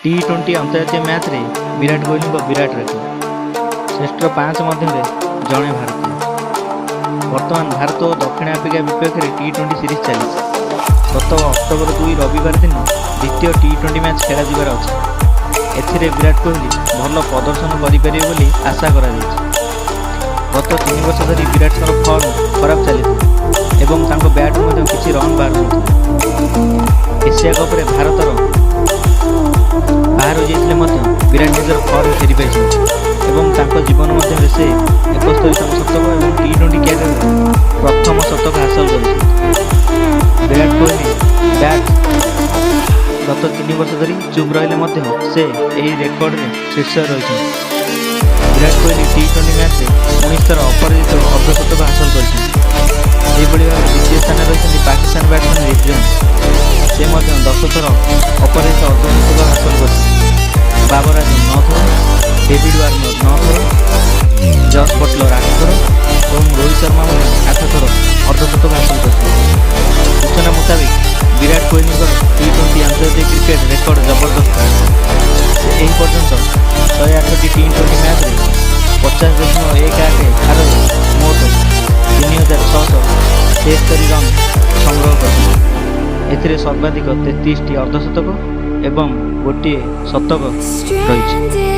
ଟି-20 ଅନ୍ତର୍ଜାତୀୟ ମ୍ୟାଚ୍ରେ ବିରାଟ କୋହଲିଙ୍କ ବିରାଟ ରେକର୍ଡ। ଶ୍ରେଷ୍ଠ ପାଞ୍ଚ ମଧ୍ୟରେ ଜଣେ ଭାରତୀୟ। ବର୍ତ୍ତମାନ ଭାରତ ଓ ଦକ୍ଷିଣ ଆଫ୍ରିକା ବିପକ୍ଷରେ ଟି-20 ସିରିଜ୍ ଚାଲିଛି। ଗତ ଅକ୍ଟୋବର 2 ରବିବାର ଦିନ ଦ୍ୱିତୀୟ ଟି-20 ମ୍ୟାଚ୍ ଖେଳାଯିବାର ଅଛି। ଏଥିରେ ବିରାଟ କୋହଲି ଭଲ ପ୍ରଦର୍ଶନ କରିପାରିବେ ବୋଲି ଆଶା କରାଯାଉଛି। ଗତ 3 ବର୍ଷ ଧରି ବିରାଟଙ୍କର ଫର୍ମ ଖରାପ ଚାଲିଥିଲା ଏବଂ ତାଙ୍କ ବ୍ୟାଟ୍ରୁ ମଧ୍ୟ କିଛି ରନ୍ ବାହାରୁନଥିଲା। ଏସିଆ କପ୍ରେ ଭାରତର ବାହାର ହୋଇଯାଇଥିଲେ ମଧ୍ୟ ବିରାଟ ନିଜର ଫର୍ମ ଫେରି ପାଇଛନ୍ତି ଏବଂ ତାଙ୍କ ଜୀବନ ମଧ୍ୟରେ ସେ 71ତମ ଶତକ ଏବଂ ଟି-20 କ୍ୟାରିୟରରେ ପ୍ରଥମ ଶତକ ହାସଲ କରିଛନ୍ତି। ବିରାଟ କୋହଲି ବ୍ୟାଟ୍ ଗତ 3 ବର୍ଷ ଧରି ଚୁପ୍ ରହିଲେ ମଧ୍ୟ ସେ ଏହି ରେକର୍ଡରେ ଶୀର୍ଷରେ ରହିଛନ୍ତି। ବିରାଟ କୋହଲି ଟି-20 ମ୍ୟାଚ୍ରେ 19 ଥର ଅପରାଜିତ ଅର୍ଦ୍ଧଶତକ ହାସଲ କରିଛନ୍ତି। ସେହିଭଳି ଭାବେ ଦ୍ୱିତୀୟ ସ୍ଥାନରେ ରହିଛନ୍ତି ପାକିସ୍ତାନ ବ୍ୟାଟ୍ସମ୍ୟାନ୍ ରିଜୱାନ। ସେ ମଧ୍ୟ 10 ଥର ଅପରାଜିତ ଅର୍ଦ୍ଧଶତକ ହାସଲ କରିଛନ୍ତି। ବାବର ଆଜମ ନଅ ଥର, ଡେଭିଡ୍ ୱାର୍ନର ନଅ ଥର, ଜସ୍ ବଟଲର ଆଠ ଥର ଏବଂ ରୋହିତ ଶର୍ମା ମଧ୍ୟ ଆଠ ଥର ଅର୍ଦ୍ଧଶତକ ହାସଲ କରିଛନ୍ତି। ସୂଚନା ମୁତାବିକ, ବିରାଟ କୋହଲିଙ୍କର ଟି-20 ଆନ୍ତର୍ଜାତିକ କ୍ରିକେଟ ରେକର୍ଡ ଜବରଦସ୍ତ। ସେ ଏହି ପର୍ଯ୍ୟନ୍ତ 108ଟି ଟି-20 ମ୍ୟାଚ୍ରେ 50.18 ହାରରେ ମୋଟ 3673 ରନ୍ ସଂଗ୍ରହ କରିଛନ୍ତି। ଏଥିରେ ସର୍ବାଧିକ 33ଟି ଅର୍ଦ୍ଧଶତକ ଏବଂ ଗୋଟିଏ ଶତକ ରହିଛି। Stranded.